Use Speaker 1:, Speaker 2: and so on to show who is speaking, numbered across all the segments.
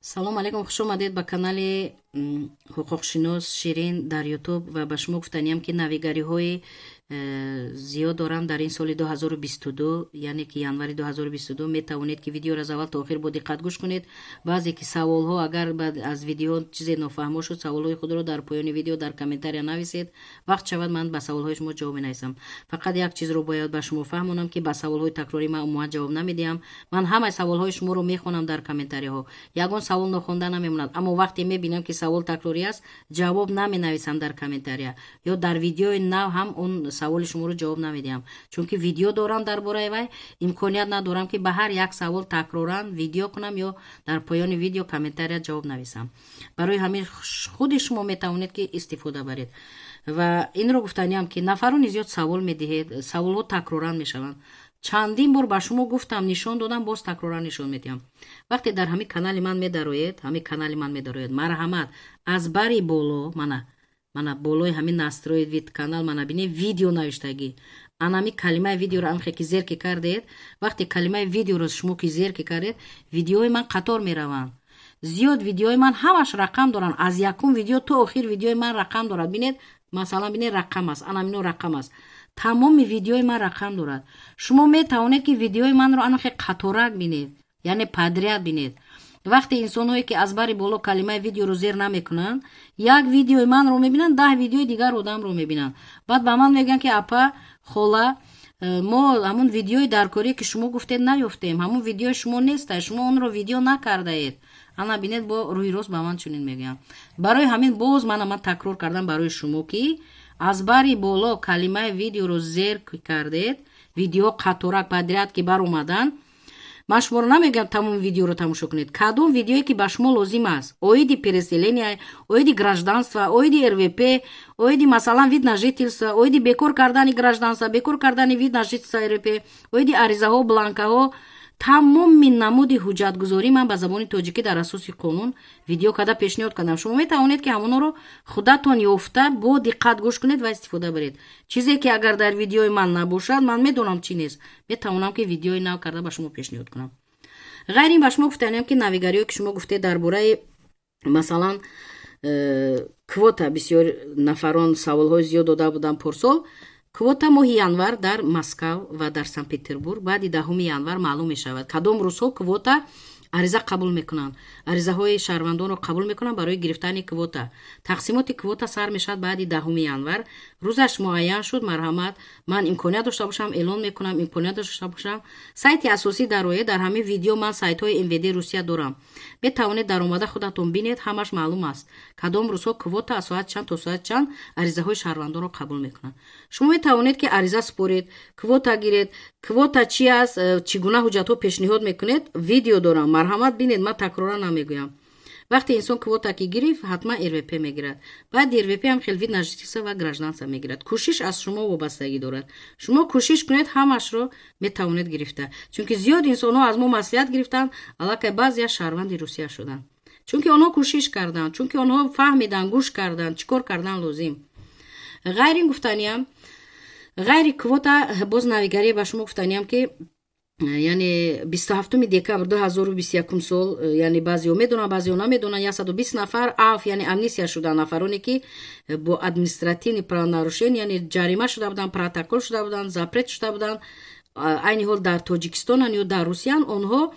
Speaker 1: Салом алейкум, хуш омадед ба канали ҳуқуқшинос Ширин дар Ютуб. Ва ба шумо гуфтаниям, ки навигариҳои зиёд дорам дар ин соли 2022, яъне ки январи 2022. Метавонед, ки видеоро аз аввал то охир бо диққат гӯш кунед. Баъзе ки саволҳо, агар аз видео чизе нофаҳмо шуд, саволҳои худро дар поёни видео дар комментария нависед. Вақт шавад, ман ба саволҳои шумо ҷавоб менависам. Фақат як чизро бояд ба шумо фаҳмонам, ки ба саволҳои такрорӣ ман умуман ҷавоб намедиҳам. Ман ҳамаи саволҳои шуморо мехонам дар комментарияҳо, ягон савол нохонда намемонад. Аммо вақте мебинам, ки савол такрорӣ аст, ҷавоб наменависам дар комментария ё дар видеои нав ҳам он саволи шуморо ҷавоб намедиҳам, чунки видео дорам дар бораи вай, имконият надорам, ки ба ҳар як савол такроран видео кунам ё дар поёни видео комментария ҷавоб нависам. Барои ҳамин худи шумо метавонед, ки истифода баред. Ва инро гуфтаниям, ки нафарони зиёд савол медиҳед, саволҳо такроран мешаванд. Чандин бор ба шумо гуфтам, нишон додам, боз такроран нишон медиҳам. Вақте дар ҳамин канали ман медароед, ҳамин канали ман медароед, марҳамат, аз бари боло, мана болои ҳамин «Настроить вид канал», мана бинед, «Видео» навиштагӣ. Анами калимаи «Видеоро» амхе ки зер ки кардед, вақте калимаи «Видеоро» шумо ки зер ки кардед, видеои ман қатор мераванд. Зиёд видеои ман ҳамаш рақам доранд, аз якум видео то охир видеои ман рақам дорад. Бинед, масалан, бинед, рақам аст, анамино рақам аст. Тамоми видеои ман рақам дорад. Шумо метавонед, ки видеои манро анахе қаторак бинед, яъне подряд бинед. Вақте инсонҳое ки аз бари боло калимаи «Видеоро» зер намекунанд, як видеои манро мебинанд, 10 видеои дигар одамро мебинанд, баъд ба ман мегӯянд, ки апа, хола, мо ҳамун видеои даркорие, ки шумо гуфтед, наёфтем, ҳамун видеои шумо неста, шумо онро видео накардаед. Ана бинед, бо рӯи рост ба ман чунин мегӯянд. Барои ҳамин боз мана ман такрор кардам барои шумо, ки аз бари боло калимаи «Видеоро» зер кардед, видео қаторак подряд ки баромаданд. Ман шуморо намегӯям, тамоми видеоро тамошо кунед. Кадом видеое ки ба шумо лозим аст, оиди переселения, оиди гражданство, оиди РВП, оиди, масалан, вид на жительство, оиди бекор кардани гражданство, бекор кардани вид на жительство, РВП, оиди аризаҳо, бланкаҳо, тамоми намуди ҳуҷҷатгузорӣ ман ба забони тоҷикӣ дар асоси қонун видео карда пешниҳод кардам. Шумо метавонед, ки ҳамонҳоро худатон ёфта, бо диққат гӯш кунед ва истифода баред. Чизе ки агар дар видеои ман набошад, ман медонам, чӣ нест, метавонам, ки видеои нав карда ба шумо пешниҳод кунам. Ғайр ин, ба шумо гуфтаниям, ки навигариҳое ки шумо гуфтед дар бораи, масалан, квота, бисёр нафарон саволҳои зиёд дода буданд порсол. Квота моҳи январ дар Москав ва дар Санкт Петербург баъди 10-уми январ маълум мешавад, кадом рӯзҳо квота ариза қабул мекунанд, аризаҳои шаҳрвандонро қабул мекунанд барои гирифтани квота. Тақсимоти квота сар мешавад баъди 10-уми январ. Рӯзаш муайян шуд, марҳамат, ман имконият дошта бошам, эълон мекунам. Имконият дошта бошам, сайти асосӣ дароед. Дар ҳамин видео ман сайтҳои МВД Русия дорам, метавонед даромада худатон бинед, ҳамаш маълум аст, кадом рӯзҳо квота аз соат чанд то соат чанд аризаҳои шаҳрвандонро қабул мекунанд. Шумо метавонед, ки ариза супоред, квота гиред. Квота чи аст, чӣ гуна ҳуҷҷатҳо пешниҳод мекунед, видео дорам, марҳамат, бинед, ман такроран намегӯям. Вақте инсон квота ки гирифт, ҳатман РВП мегирад. Баъди РВП ҳам хел вид на жительство ва гражданство мегирад. Кӯшиш аз шумо вобастагӣ дорад. Шумо кӯшиш кунед, ҳамашро метавонед гирифта, чунки зиёд инсонҳо аз мо маслиҳат гирифтанд, аллакай баъзея шаҳрванди Русия шуданд, чунки онҳо кӯшиш карданд, чунки онҳо фаҳмиданд, гӯш карданд, чӣ кор кардан лозим. Ғайр ин гуфтаниям, ғайри квота, боз навигарие ба шумо гуфтаниям, ки яъне 27-уми декабр 2021 сол, яъне баъзеҳо медонанд, баъзеҳо намедонанд, 120 нафар афв, яъне амнистия шуданд. Нафароне ки бо административный правонарушение, яъне ҷарима шуда буданд, протокол шуда буданд, запрет шуда буданд, айни ҳол дар Тоҷикистонанд ё дар Русиянд, онҳо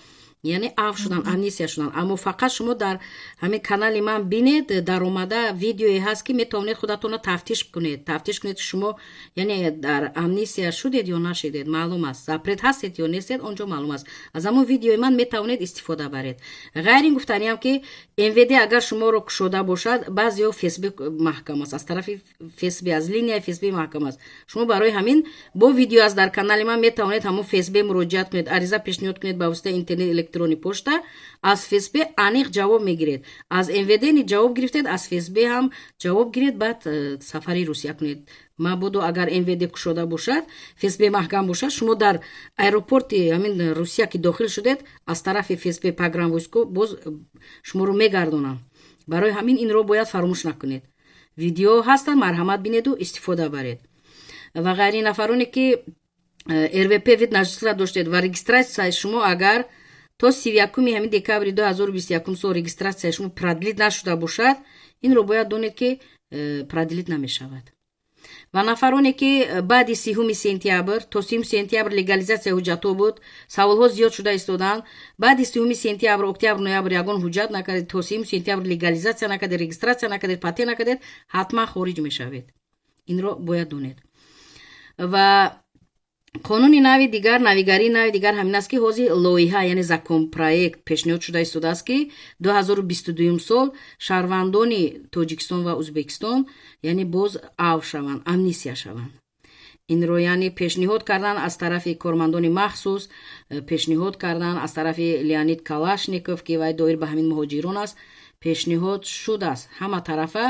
Speaker 1: яъне афв шуданд, амнистия шуданд. Аммо фақат шумо дар ҳамин канали ман бинед, даромада, видеое ҳаст, ки метавонед худатонро тафтиш кунед, тафтиш кунед, ки шумо яъне дар амнистия шудед ё нашудед, маълум аст, запрет ҳастед ё нестед, он ҷо маълум аст. Аз ҳамон видеои ман метавонед истифода баред. Ғайр ин гуфтаниам, ки МВД агар шуморо кушода бошад, баъзеҳо ФСБ маҳкам аст, аз тарафи ФСБ, аз линияи ФСБ маҳкам аст. Шумо барои ҳамин бо видео аст дар канали ман, метавонед ҳамон ФСБ муроҷиат кунед, ариза пешниҳод кунед ба воситаи интернет, электронӣ почта, аз ФСБ аниқ ҷавоб мегиред. Аз МВД ни ҷавоб гирифтед, аз ФСБ ҳам ҷавоб гиред, баъд сафари Русия кунед. Мабодо агар МВД кушода бошад, ФСБ маҳкам бошад, шумо дар аэропорти ҳамин Русия ки дохил шудед, аз тарафи ФСБ, погранвойско боз шуморо мегардонанд. Барои ҳамин инро бояд фаромӯш накунед. Видео ҳастанд, марҳамат, бинеду истифода баред. Ва ғайри нафароне ки РВП, вид на жительство доштед ва регистрацияи шумо агар То 31-уми ҳамин декабри 2021 сол регистрация шумо продлить нашуда бошад, инро бояд донед, ки продлить намешавад. Ва нафароне ки баъди 30 сентябр, то 30 сентябр легализация ҳуҷҷатҳо буд, саволҳо зиёд шуда истоданд. Баъди 30 сентябр, октябр, ноябр ягон ҳуҷҷат накардед, то 30 сентябр легализация накардед, регистрация накардед, патент накардед, ҳатман хориҷ мешавед. Инро бояд донед. Ва қонуни нави дигар, навигарии нави дигар ҳамин аст, ки ҳозир лоиҳа, яъне законопроект пешниҳод шуда истодааст, ки 2022 сол шаҳрвандони Тоҷикистон ва Ӯзбекистон, яъне, боз афв шаванд, амнистия шаванд. Инро, яъне, пешниҳод кардан аз тарафи кормандони махсус, пешниҳод кардан аз тарафи Леонид Калашников, ки вай доир ба ҳамин муҳоҷирон аст, пешниҳод шудааст ҳама тарафа.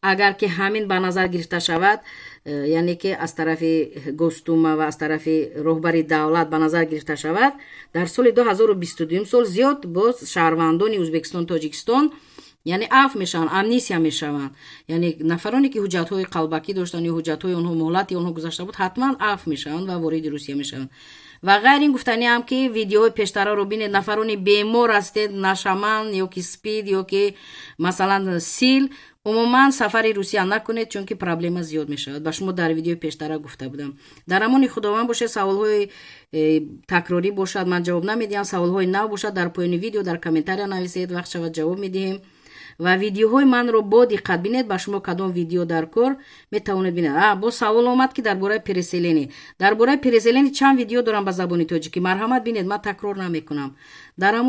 Speaker 1: Агар ки ҳамин ба назар гирифта шавад, яъне ки аз тарафи Госдума ва аз тарафи роҳбари давлат ба назар гирифта шавад, дар соли 2022 сол зиёд боз шаҳрвандони Ӯзбекистон, Тоҷикистон, яъне, афв мешаванд, амнистия мешаванд. Яъне нафароне ки ҳуҷҷатҳои қалбакӣ доштанд ё ҳуҷҷатҳои онҳо, муҳлати онҳо гузашта буд, ҳатман афв мешаванд ва вориди Русия мешаванд. Ва ғайр ин, гуфтаниам, ки видеоҳои пештараро бинед. Нафарони бемор ҳастед, нашаман ё ки СПИД, ё ки, масалан, сил, умуман сафари Русия накунед, чунки проблема зиёд мешавад. Ба шумо дар видеои пештара гуфта будам. Дар амони Худованд бошед. Саволҳои такрорӣ бошад, ман ҷавоб намедиҳам. Саволҳои нав бошад, дар поёни видео дар комментария нависед, вақт шавад, ҷавоб медиҳем. Ва видеоҳои манро бо диққат бинед. Ба шумо кадом видео дар кор, метавонед бинед. Боз савол омад, ки дар бораи переселение. Дар бораи переселение чанд видео дорам ба забони тоҷикӣ, марҳамат, бинед, ман такрор намекунам. Дар